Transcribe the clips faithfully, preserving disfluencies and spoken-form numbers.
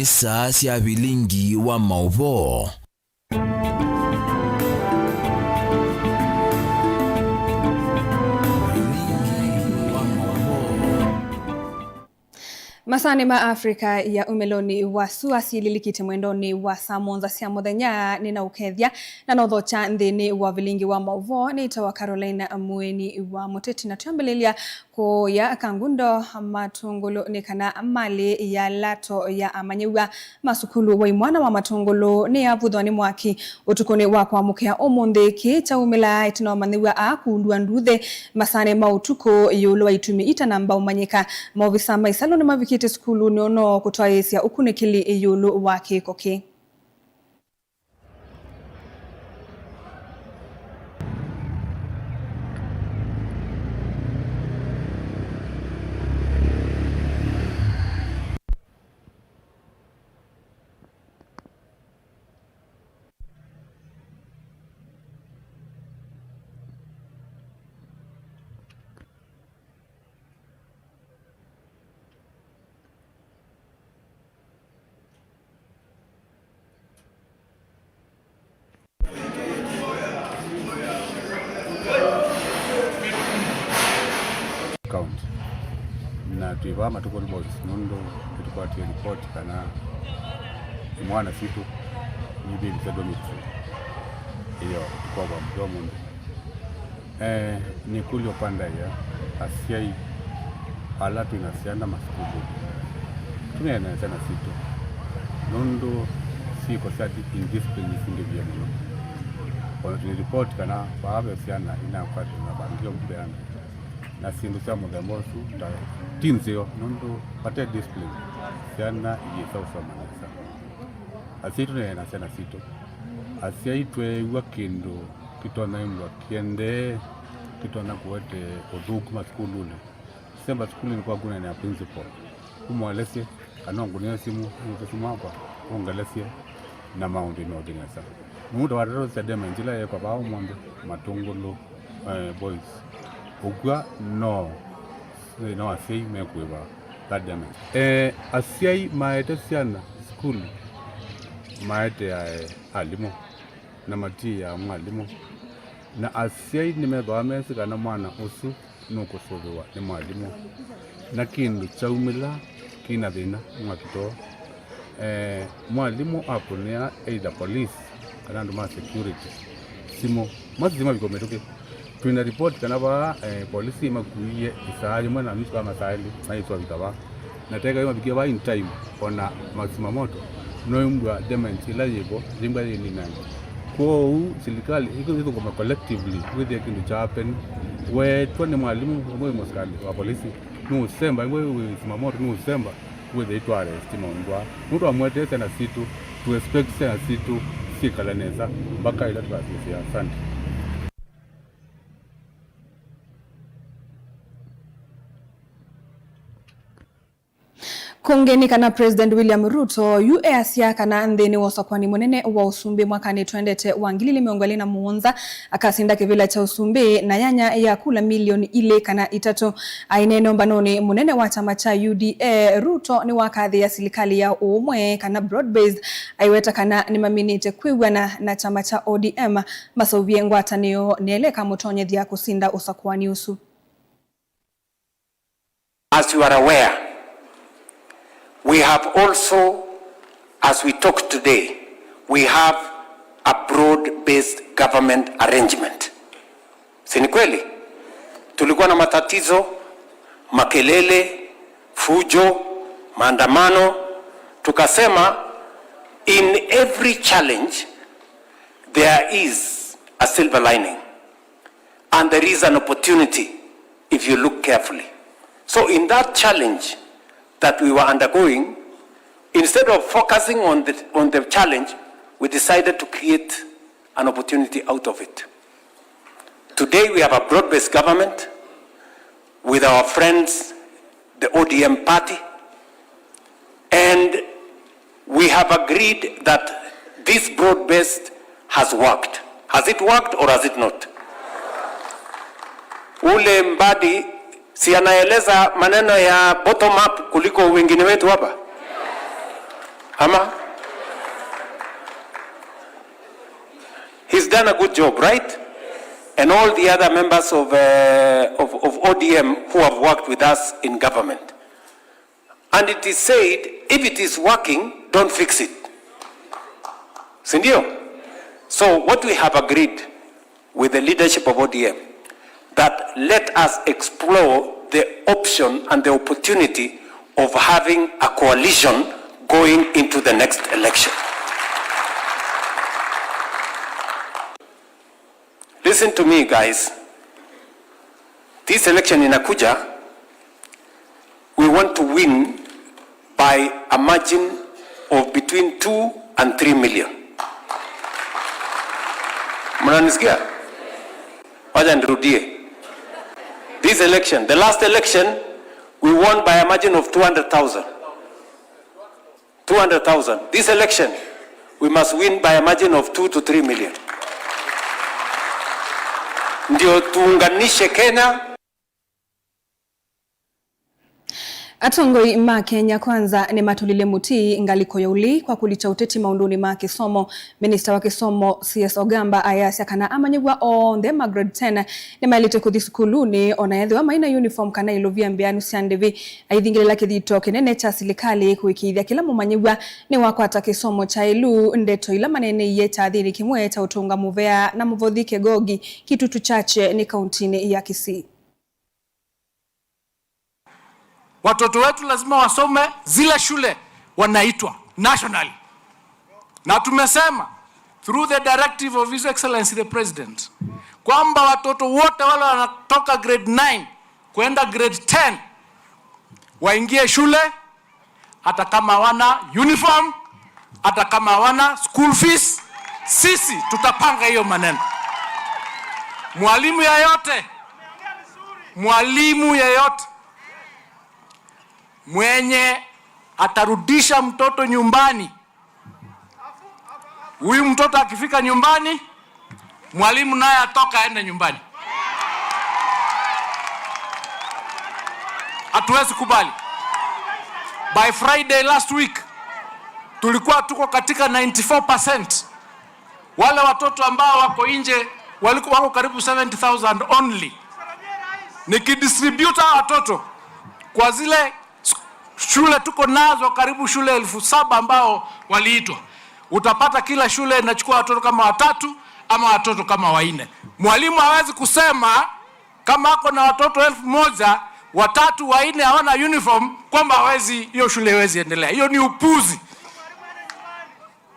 Saa sya vilingi wa maũvoo. Vilingi wa maũvoo. Masaanĩ ma Africa ya umĩlonĩ wa sua syĩlilikĩte mwendonĩ wa saa mũonza sya mũthenya, nĩnaũkethya na nothokya nthĩnĩ wa vilingi wa maũvoo. Nĩtawa Caroline Mũeni wa Mũteti, na twambĩlĩlya kũya Kangundo, Matũngũlũ nĩ kana malĩ ya lato ya amanyĩw'a ma sukulu wa imwana wa Matũngũlũ nĩyavuthwa nĩ mwaki ũtukũnĩ wa kwamũkĩa ũmũnthĩ. Kĩĩ kyaumĩla ĩtina wa amanyĩw'a aa kundwa nduthĩ masaanĩ ma ũtukũ ĩũlũ wa itumi itanamba ũmanyĩka. Maovisa ma ĩsalũ nĩmavikĩte sukulunĩ ũno kũtwaĩĩsya ũkunĩkĩli ĩũlũ wa kĩko kĩĩ. County. Na twĩ vaa Matũngũlũ Boys nũndũ nĩtũkwatie report kana mwana sitũ nĩvĩvĩte dormitory ĩyo ũtukũ wa kwamũkĩa ũmũnthĩ. Eh, nĩkũlyo kwa ndaĩa asyai ala twĩ na syana masukulu. Tũneenea syana sitũ nũndũ syĩko sya di-, indiscipline nĩsingĩvie mũno. O na twĩ report kana vaa ve syana inakwatĩwa na vandũ vya kũveana na syĩndũ sya mũthemba ũsu ta ti nzeo nũndũ vate discipline syana iyĩsa ũsoma nesa. Asyai tũneenea syana sitũ. Asyai tweew'a kĩndũ kĩtonya ĩmbwa kĩendee, kĩtonya kũete ũthũku masukulunĩ, semba sukulunĩ kwaku na nĩa principal, ũmũelesye kana ũngũnĩe simũ, ũnĩte simũ wakwa, ũngelesye na maũndũ meũthi nesa. Nũndũ wa ndeto sya damage ila yeekwa vaa ũmũnthĩ, Matũngũlũ, eh, Boys, ũkw'a no thĩna wa asyai mekũĩva that damage. Eh, asyai maete syana sukulu, maeteae alimũ na matiĩaa mwalimũ, na asyai nĩmethĩawa mesĩ kana mwana ũsu nũkũsũvĩwa nĩ mwalimũ. Na kĩndũ kyaumĩla kĩna thĩna mwaki too, eh, mwalimũ akũnĩa either police kana andũ ma security simũ, masisye mavika mĩtũkĩ. Twĩ na report kana vaa, eh, polisi makuie ĩsaa yĩmwe na nusu kana masaa elĩ, mayĩsĩ mavika vaa. Na teka yu mavikie vaa in time, o na mazima moto, no imbwa damage ĩla yĩvo, yĩmbwa yĩninane. Kwoou, silikalĩ ĩkũ-, ĩthũkũma collectively, wĩthĩe kĩndũ kya happen. Weetwa nĩ mwalimũ, ũmwe wĩ mũsikalĩ wa polisi, nũũsemba, ĩmwe wĩ zima moto, nũũsemba, wĩthĩe itware sitima ũndũ aa. Nũndũ twamũetee syana sitũ, tũ expect syana sitũ syĩkale nesa, mpaka ĩla tũkasisya. Asante. Kũngĩ nĩ kana President William Ruto yu easya kana nthĩnĩ wa ũsakũani mũnene wa ũsumbĩ mwakanĩ twendete wa ngili ilĩ mĩongo ĩlĩ na mũonza, akasinda kĩvĩla kya ũsumbĩ na yanya ya kula milioni ilĩ kana itatũ. Aineena ũmbanonĩ mũnene wa kyama kya U D A, Ruto nĩwakathĩĩa silikalĩ ya ũũmwe kana broad based, aiweta kana nĩmaminĩte kwĩw'ana na kyama kya O D M maseũvye ngwatanĩo nĩ ĩla ĩkamũtonyethya kũsinda ũsakũani ũsu. As you are aware, we have also, as we talk today, we have a broad-based government arrangement. Si ni kweli? Tulikuwa na matatizo, makelele, fujo, maandamano. Tukasema, in every challenge, there is a silver lining. And there is an opportunity if you look carefully. So in that challenge that we were undergoing, instead of focusing on the, on the challenge, we decided to create an opportunity out of it. Today we have a broad-based government with our friends, the O D M party, and we have agreed that this broad-based has worked. Has it worked or has it not? Ule Mbadi, si anaeleza maneno ya bottom up kuliko wengine wetu hapa? Ama? He's done a good job, right? And all the other members of, uh, of, of O D M who have worked with us in government. And it is said, if it is working, don't fix it. Sindio? So what we have agreed with the leadership of O D M, that let us explore the option and the opportunity of having a coalition going into the next election. Listen to me, guys. This election inakuja, we want to win by a margin of between two and three million. Mnanisikia? Wacha nirudie. This election, the last election, we won by a margin of two hundred thousand. Two hundred thousand. This election, we must win by a margin of two to three million. Ndio tuunganishe Kenya. Atongoi ma Kenya Kwanza nĩmatũlile mũtĩ ngalĩko ya ũlei kwa kũlikya ũteti maũndũnĩ ma kĩsomo. Minista wa kĩsomo C S Ogamba ayasya kana amanyĩw'a onthe ma grade ten nĩmaĩlĩte kũthi sukulunĩ, o na ethĩwa mai na uniform kana ilovia mbeanu sya ndĩvi. Aithingĩlĩla kĩthito kĩnene kya silikalĩ kũĩkĩĩthya kĩla mũmanyĩw'a nĩwakwata kĩsomo kyaĩlu. Ndeto ila maneeneie kyathĩnĩ kĩmwe kya ũtũnga mũvea na mũvothi Kegogi Kitutu Chache nĩ kauntinĩ ya Kisii. Watoto wetu lazima wasome zile shule wanaitwa nationally. Na tumesema through the directive of His Excellency the President kwamba watoto wote wale wanatoka grade nine kwenda grade ten waingie shule, hata kama wana uniform, hata kama wana school fees, sisi tutapanga hiyo maneno. Mwalimu yeyote, mwalimu yeyote mwenye atarudisha mtoto nyumbani, huyu mtoto akifika nyumbani, mwalimu naye atoka aende nyumbani. Hatuwezi kubali. By Friday last week, tulikuwa tuko katika ninety-four percent. Wale watoto ambao wako nje waliku-, wako karibu seventy thousand only. Nikidistribute hawa watoto kwa zile s-, shule tuko nazo, karibu shule elfu saba ambao waliitwa, utapata kila shule inachukua watoto kama watatu ama watoto kama wanne. Mwalimu hawezi kusema kama ako na watoto elfu moja, watatu, wanne hawana uniform, kwamba hawezi, hiyo shule haiwezi endelea. Hiyo ni upuzi.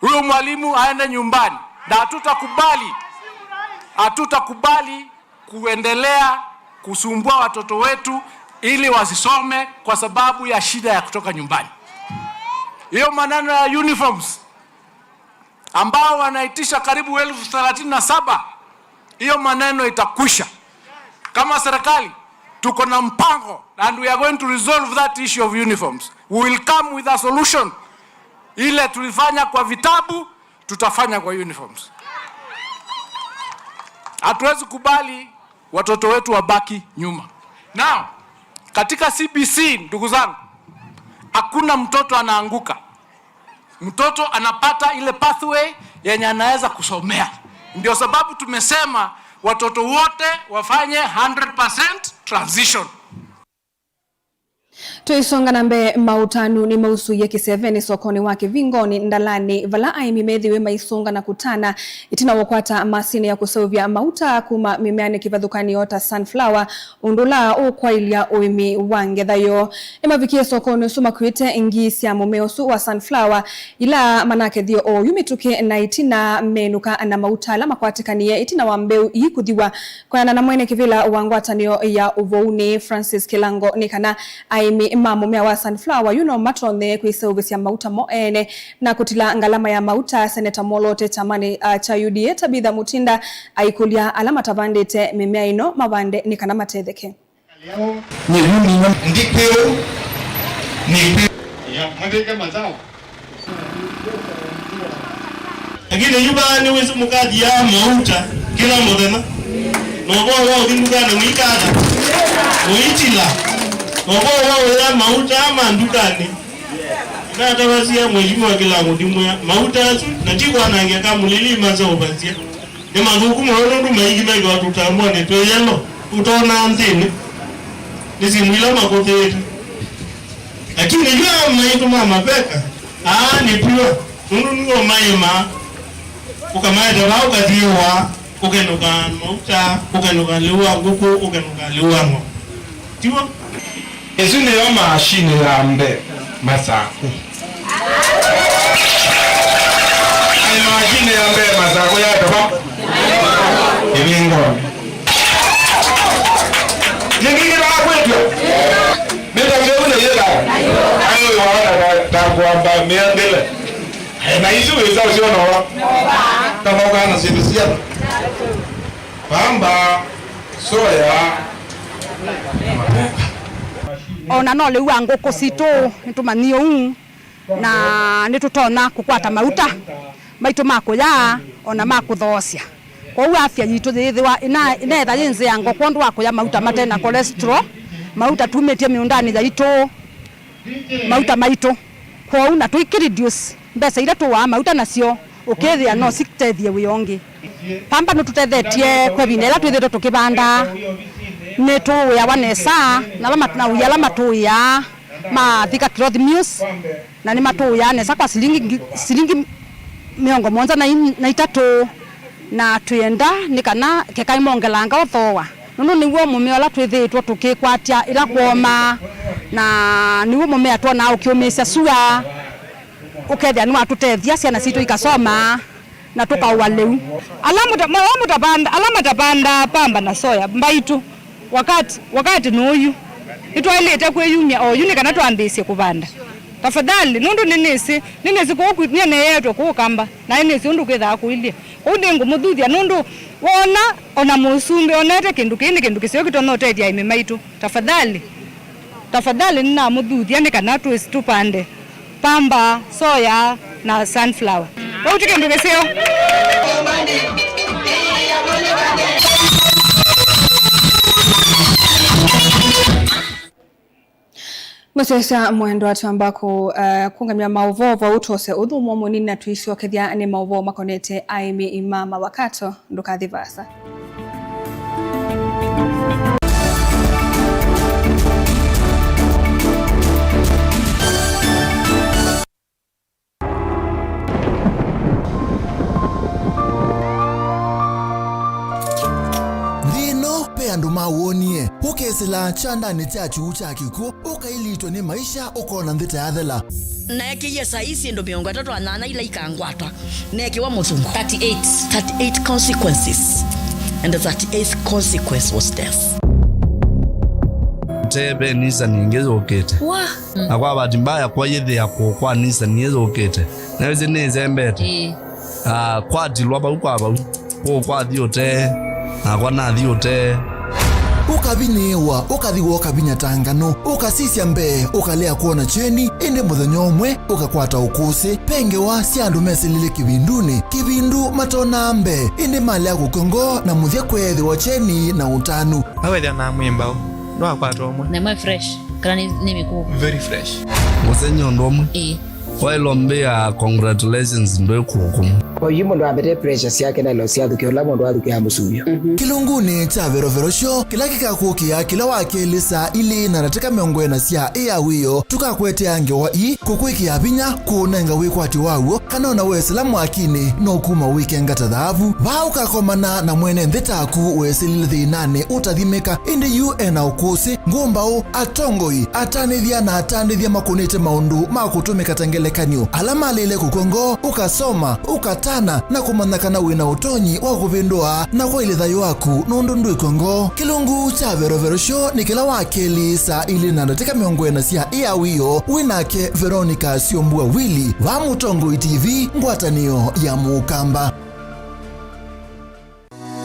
Huyo mwalimu aende nyumbani, na hatutakubali, hatutakubali kuendelea kusumbua watoto wetu ili wasisome kwa sababu ya shida ya kutoka nyumbani. Hiyo maneno ya uniforms ambao wanaitisha karibu elfu thelathini na saba, hiyo maneno itakwisha. Kama serikali, tuko na mpango and we are going to resolve that issue of uniforms. We will come with a solution. Ile tulifanya kwa vitabu, tutafanya kwa uniforms. Hatuwezi kubali watoto wetu wabaki nyuma. Now, katika C B C, ndugu zangu, hakuna mtoto anaanguka. Mtoto anapata ile pathway yenye anaweza kusomea. Ndio sababu tumesema watoto wote wafanye hundred percent transition. Tũisonga na mbee, maũtanu nĩmausũie kĩsevenĩ sokonĩ wa Kĩvingoni Ndalanĩ, vala aĩmi methĩwe maisũnga na kũtana ĩtina wa kũkwata masinĩ ya kũseũvya mauta kuma mĩmeanĩ kĩvathũkany'o ta sunflower, ũndũ ũla ũkwaĩlya ũĩmi wa ngetha yoo. Nĩmavikie sokonĩ ũsu makuĩte ngii sya mũmea ũsu wa sunflower, ila manakethie oyu mĩtũkĩ na ĩtina menũka na mauta ala makwatĩkanie ĩtina wa mbeũ ii kũthiwa. Kwĩanana na mwene kĩvĩla wa ngwatanĩo ya ũvounĩ Francis Kĩlango, nĩ kana aĩmi ma mũmea wa sunflower yu no matonye kwĩseũvĩsya mauta mo ene na kũtila ngalama ya mauta. Seneta mwoloote kyamanĩ, a, kya U D A Tabitha Mutinda aikũlya ala matavandĩte mĩmea ĩno mavande nĩ kana matetheke. Nĩ yu nĩ ndikwĩũ, nĩ kwĩ- Ya, mavike mazao. Lakini yu vaa nĩwĩsĩ mũkathiaa mauta kĩla mũthenya. Na ũvoo wa ũthi ndukanĩ mũikatha, mũitila. Na ũvoo wa ũya mauta ma ndukanĩ. Natavasia Mheshimiwa Kilango ndimwĩa, mauta asu, na ti kwanangĩa kamũlili maseũvasya. Nĩ mathũku mũno nũndũ maingĩ mekĩwa tũtambonĩ twĩ yelo, ũtonaa nthĩnĩ. Nĩ simũ ila makũthĩĩte. Lakini yu aa maitũ ma maveka, aa nĩ pure, nũndũ nĩw'o maĩmaa. Ũkamaete vaa, ũkathiĩwa, ũkenũka mauta, ũkenũka lĩu wa ngũkũ, ũkenũka lĩu wa ng'ombe. Tiw'o? Ĩsu nĩyo maasini ya mbee Masakũ. Nĩ maasini ya mbee Masakũ yatava ĩvingonĩ. Nĩngĩ nĩvakwĩtw'a mĩtavyo ĩu nĩyĩthaa. Aĩ waona ta, ta kwamba mĩangĩle. Aĩ na isu wĩsa ũsyonoa. Tavaukaa na syĩndũ sya pamba, soya, na maveka. O na no lĩu wa ngũkũ sitũ, nĩtũmanyie ũu, na nĩtũtonya kũkwata mauta maitũ ma kũya, o na ma kũthoosya. Kwoou afya yitũ yĩĩthĩwa ĩna-, ĩneetha yĩ nzĩango kwondũ wa kũya mauta mate na cholesterol, mauta tumĩtye mĩũndanĩ yaitũ, mauta maitũ. Kwoou na tũikĩreduce mbesa ila tũwaa mauta nasyo, ũkĩthĩa no sitethye wĩa ũngĩ. Pamba nũtũtethetye kwa ĩvinda ĩla twĩthĩtwe tũkĩvanda, nĩtũũĩawa nesa na ala mat-, na ũya ala matũĩaa ma Thika Cloth Mills, na nĩmatũũĩaa nesa kwa silingi ngi-, silingi mĩongo mũonza na in-, na itatũ, na twĩenda nĩ kana keka mongelanga ũthooa, nũndũ nĩw'o mũmea ũla twĩthĩĩtwe tũkĩkwatya ĩla kwoma, na nĩw'o mũmea twonaa ũkĩũmĩĩsya sua, ũkethĩa nĩwatũtethya syana sitũ ikasoma. Na tũkaũa lĩu. Ala mũta-, ma-, wa mũtavanda, ala matavandaa pamba na soya mbaitũ, wakati, wakati nũyu. Nĩtwaĩlĩte kwĩyumya oyu nĩ kana twambĩĩsye kũvanda. Tafadhali, nũndũ nĩnĩsĩ, nĩnĩsĩ kũu kwitũ, nĩneeetwe kũu Kamba, na nĩnĩsĩ ũndũ kwĩthaa kũilye. Kwoou nĩngũmũthuthya nũndũ woona o na mũsumbĩ onete kĩndũ kĩĩ nĩ kĩndũ kĩseo kĩtonya ũtethya aĩmi maitũ. Tafadhali, tafadhali nĩnamũthuthya nĩ kana twĩ-, tũpande pamba, soya, na sunflower. Vau ti kĩndũ kĩseo. Mũsyaĩĩsya mwendwa, twamba kũ-, eh, kũngamya maũvoo vau twose ũthũmũo mũnini na tũisyokethya nĩ maũvoo makonete aĩmi ma mavakato. Ndũkathi vaasa. Nthĩ ĩno, ve andũ mawonie, ũkesĩla kyandanĩ kya kyuu kya kĩkw'ũ, ũkailitwe nĩ maisha, ũkona nthĩ ta yathela. Naekĩie saa ii syĩndũ mĩongo ĩtatũ na nyanya ila ikangwatwa, neekĩwa mũthungu. Thirty-eight. Thirty-eight consequences. And the thirty-eighth consequence was death. Te ve Nissan ĩngĩ yũkĩte. Wa. Na kwa bahati mbaya, kwa yĩthĩa kũũ kwa Nissan ĩyũkĩte. Na ĩsĩ nĩĩsembete. Ĩĩ. Ah, kwatilwa vau kwa vau. Kũũ kwathi ũtee, nakwa nathi ũtee. Ũkavinyĩĩwa, ũkathi wooka vinya ta nganũ, ũkasisya mbee, ũkalea kwona kyeni, ĩndĩ mũthenya ũmwe, ũkakwata ũkũsĩ. Ve ngewa sya andũ mesĩlile kĩvindunĩ, kĩvindu matonaa mbee, ĩndĩ malea kũkw'a ngoo na mũthya kweethĩwa kyeni na ũtanu. Awethĩa na mwĩmbao, ndwakwata ũmwe. Na ĩmwe fresh, kana nĩ, nĩ mĩkũũ? Very fresh. Mũsenyi ũndũ ũmwe. Ĩĩ. Waĩlwa mbĩa, congratulations, ndwĩ kũkũ. Oyu mũndũ ambete pressure syake na ilo syathukĩa ũla mũndũ athukĩa mũsuvyo. Kĩlungunĩ kya verovero syo, kĩla kĩkakũkĩa kĩla wa kelĩ saa ilĩ na ndatĩka mĩongo ĩna sya ĩa wĩoo, tũkakũetea ngewa ii kũkwĩkĩa vinya, kũũnenga wĩkwatyo waw'o, kana ona wesĩla mwakinĩ, no kuma wĩkenga ta thaavu. Vaa ũkakomana na mwene nthĩ taku wesĩlile thĩnanĩ ũtathimĩka, ĩndĩ yu ena ũkũsĩ, ngũmbaũ, atongoi, atanĩthya na atandĩthya makũnĩte maũndũ ma kũtũmĩka ta ngelekany'o, ala malĩle kũkw'a ngoo, ũkasoma, ũkatana, na kũmanya kana wĩ na ũtonyi wa kũvĩndũa na kwaĩlya thayũ waku nũndũ ndwĩkw'a ngoo. Kĩlungu kya Verovero Show nĩ kĩla wa kelĩ saa ilĩ na ndatĩka mĩongo ĩna sya ĩa wĩoo, wĩ nake Veronica Syombua Willy, va Mũtongoi T V, ngwatanĩo ya Mũkamba.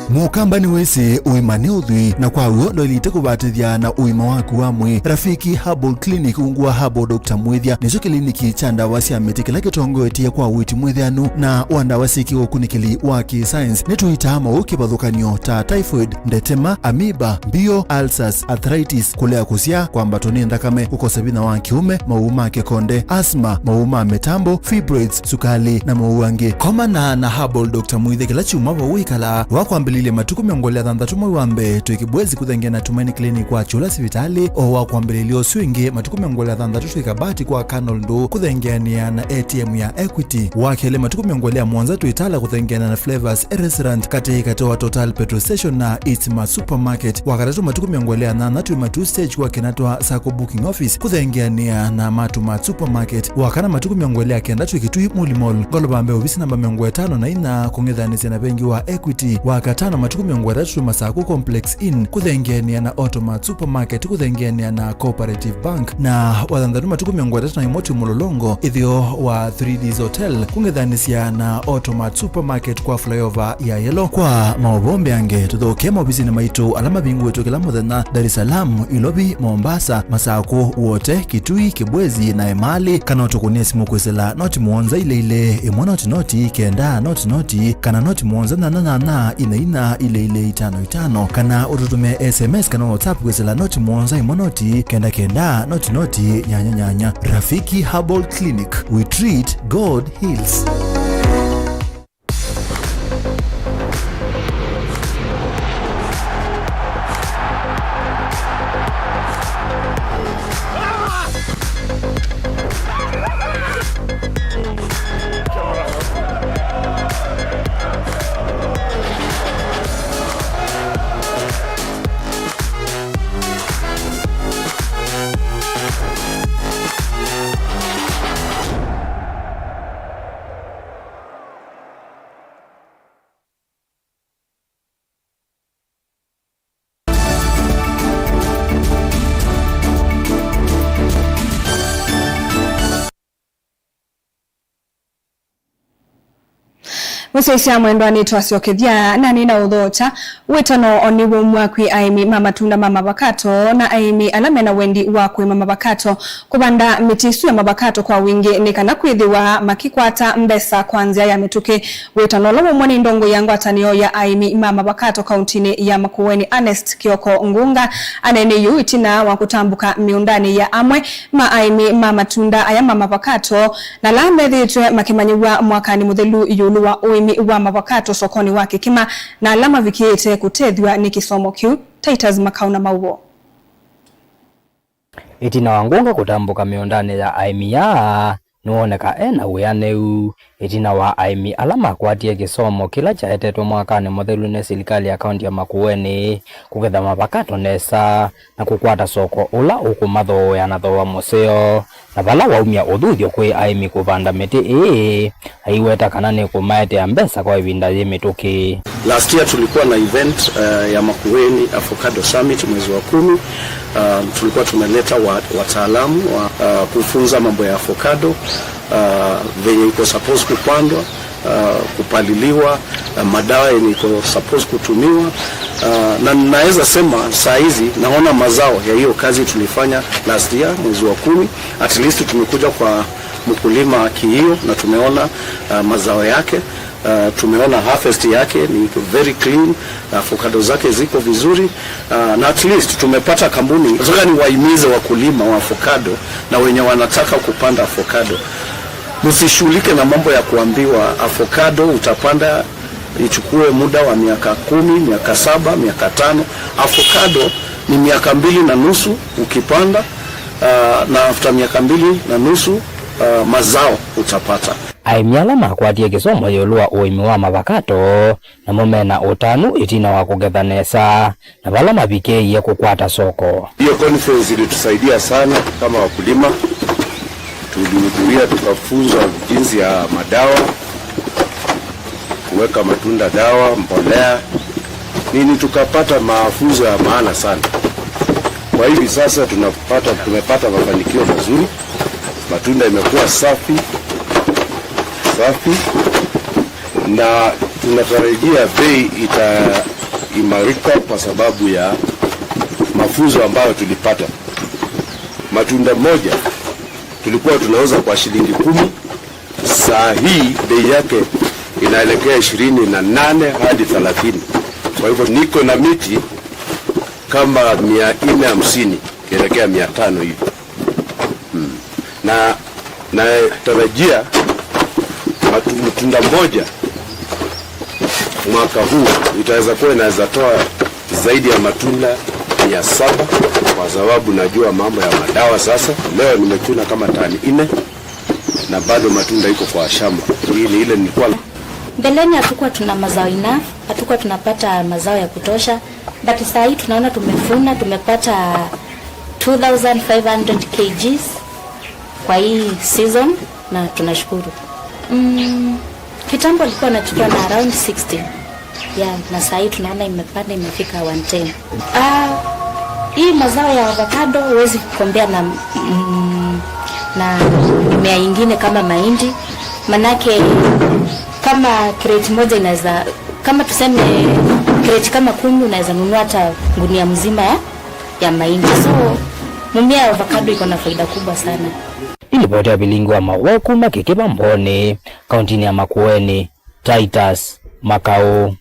Mũkamba nĩwĩsĩ ũima nĩ ũthwii, na kwa w'o ndwaĩlĩte kũvatĩthya na ũima waku wa mwĩĩ. Rafiki Herbal Clinic ungu wa Herbal Doctor Mwĩthya nĩkyo kĩliniki kya ndawa sya mĩtĩ kĩla kĩtongoetye kwa ũiiti mwĩthĩanu na wa ndawa syĩ kĩũkunĩkĩli wa kĩ-science. Nĩtũitaa maũũ kĩvathũkany'o ta typhoid, ndetema, amoeba, mbio, ulcers, arthritis, kũlea kũsyaa, kwambatwa nĩ nthakame, kũkosa vinya wa kĩũme, maũũ ma kĩkonde, asthma, maũũ ma mĩtambo, fibroids, sukali, na maũũ angĩ. Komana na Herbal Doctor Mwĩthya kĩla kyumwa vau wĩkalaa. Wa kwambĩlĩlya matukũ mĩongo ĩlĩ na thanthatũ mwei wa mbee twĩ Kibwezi kũthengeana na Tumaini Clinic wa Kyũla sivitalĩ, o wa kwambĩlĩlya ũsu ĩngĩ matukũ mĩongo ĩlĩ na thanthatũ twĩ Kabati kwa Colonel Ndũ kũthengeanĩa na A T M ya Equity. Wa kelĩ matukũ mĩongo ĩlĩ na mũonza twĩ Tala kũthengeana na Flavors Restaurant katĩ katĩ wa Total Petrol Station na Eastmart Supermarket. Wa katatũ matukũ mĩongo ĩlĩ na nyanya twĩ Matuu Stage kwa Kenatwa Sacco Booking Office kũthengeanĩa na Matumart Supermarket. Wa kana matukũ mĩongo ĩlĩ na kenda twĩ Kitui Muli Mall, ngolova mbee ovisi namba mĩongo ĩtano na inya kũng'ethanĩsya na vengi wa Equity. Wa katano matukũ mĩongo ĩtatũ twĩ Masaku Complex Inn kũthengeanĩa na Automart Supermarket kũthengeanĩa na Cooperative Bank. Na wa thanthatũ matukũ mĩongo ĩtatũ na ĩmwe twĩ Mũlolongo ĩtheo wa Three Ds Hotel kũng'ethanĩsya na Automart Supermarket kwa flyover ya Yellow. Kwa maũvoo mbeange, tũthokee maovisinĩ maitũ ala mavingũĩtwe kĩla mũthenya, Dar es Salaam, Ilovi, Mombasa, Masakũ, Wote, Kitui, Kibwezi, na Emali, kana ũtũkũnĩe simũ kwĩsĩla noti mũonza ilĩ ilĩ, ĩmwe noti noti, kenda noti noti, kana noti mũonza nyanya nyanya, inya inya, ilĩ ilĩ, itano itano, kana ũtũtũmĩe S M S kana WhatsApp kwĩsĩla noti mũonza, ĩmwe noti, kenda kenda, noti noti, nyanya nyanya. Rafiki Herbal Clinic, we treat, God heals. Mũsyaĩĩsya mwendwa, nĩtwasyokethya na nĩ na ũthokya. Wĩtano o nĩw'o ũmwe kwĩ aĩmi ma matunda ma mavakato na aĩmi ala mena wendi wa kũĩma mavakato. Kũvanda mĩtĩ ĩsu ya mavakato kwa wingĩ nĩ kana kwĩthĩwa makĩkwata mbesa kwa nzĩa ya mĩtũkĩ. Wĩtano ũla waumw'a nĩ ndongoi ya ngwatanĩo ya aĩmi ma mavakato kauntinĩ ya Makueni, Ernest Kioko Ngunga, aneeneie ũu ĩtina wa kũtambũka mĩũndanĩ ya amwe ma aĩmi ma matunda aya ma mavakato, na ala methĩĩtwe makĩmanyĩw'a mwakanĩ mũthelu ĩũlũ wa ũĩmi wa mavakato sokonĩ wa Kĩkĩma, na ala mavikĩĩte kũtethw'a nĩ kĩsomo kĩu. Titus Makau na maũvoo. Ĩtina wa Ngunga kũtambũka mĩũndanĩ ya aĩmi aa, nĩwoneka e na wĩanĩu ĩtina wa aĩmi ala makwatie kĩsomo kĩla kyaetetwe mwakanĩ mũthelu nĩ silikalĩ ya kaunti ya Makueni kũketha mavakato nesa na kũkwata soko ũla ũkũmathooea na thooa mũseo, na vala waumya ũthuthyo kwĩ aĩmi kũvanda mĩtĩ ĩĩ, aiweta kana nĩkũmaetea mbesa kwa ĩvinda yĩ mĩtũkĩ. Last year tulikuwa na event, eh, ya Makueni Avocado Summit mwezi wa kumi. Ah, tulikuwa tumeleta wa-, wataalamu wa, ah, kufunza mambo ya avocado, ah, venye iko supposed kupandwa, ah, kupaliliwa, ah, madawa yenye iko supposed kutumiwa. Ah, na naweza sema saa hizi naona mazao ya hiyo kazi tulifanya last year mwezi wa kumi. At least tumekuja kwa mkulima kihiyo na tumeona, ah, mazao yake. Uh, tumeona harvest yake ni very clean, avocado zake ziko vizuri, uh, na at least tumepata kampuni. Nataka niwahimize wakulima wa avocado na wenye wanataka kupanda avocado, msishughulike na mambo ya kuambiwa avocado utapanda ichukue muda wa miaka kumi, miaka saba, miaka tano. Avocado ni miaka mbili na nusu ukipanda, uh, na after miaka mbili na nusu, uh, mazao utapata. Aĩmi ala makwatie kĩsomo ĩũlũ wa ũĩmi wa mavakato namo mena ũtanu ĩtina wa kũketha nesa na vala mavikĩĩie kũkwata soko. Hiyo conference ilitusaidia sana kama wakulima. Tulihudhuria tukafunzwa jinsi ya madawa, kuweka matunda dawa, mbolea, nini, tukapata mafunzo ya maana sana. Kwa hivi sasa tunapata, tumepata mafanikio mazuri, matunda imekuwa safi, safi, na Tunatarajia bei itaimarika kwa sababu ya mafunzo ambayo tulipata. Matunda moja tulikuwa tunauza kwa shilingi kumi, saa hii bei yake inaelekea ishirini na nane hadi thelathini. Kwa hivyo niko na miti kama mia nne hamsini kielekea mia tano hivi. Hmm. Na natarajia matu- mtunda mmoja mwaka huu itaweza kuwa inaweza toa zaidi ya matunda mia saba, kwa sababu najua mambo ya madawa sasa. Leo nimechuna kama tani nne na bado matunda iko kwa shamba. Hii ni ile nilikuwa Mbeleni hatukuwa tuna mazao enough, hatukuwa tunapata mazao ya kutosha, but saa hii tunaona tumevuna, tumepata two thousand five hundred kgs kwa hii season, na tunashukuru. Mm, kitambo alikuwa anachukua na around sixty. Yeah, na saa hii tunaona imepanda, imefika one ten. Ah, hii mazao ya avocado huwezi kukombea na, mm, na mimea ingine kama mahindi, manake kama crate moja inaweza, kama tuseme crate kama kumi, unaweza nunua hata gunia mzima ya, ya mahindi. So mumea ya avocado iko na faida kubwa sana. Nĩ livoti ya vilingi wa maũvoo kuma Kĩkĩva Mboni, kauntinĩ ya Makueni, Titus Makau.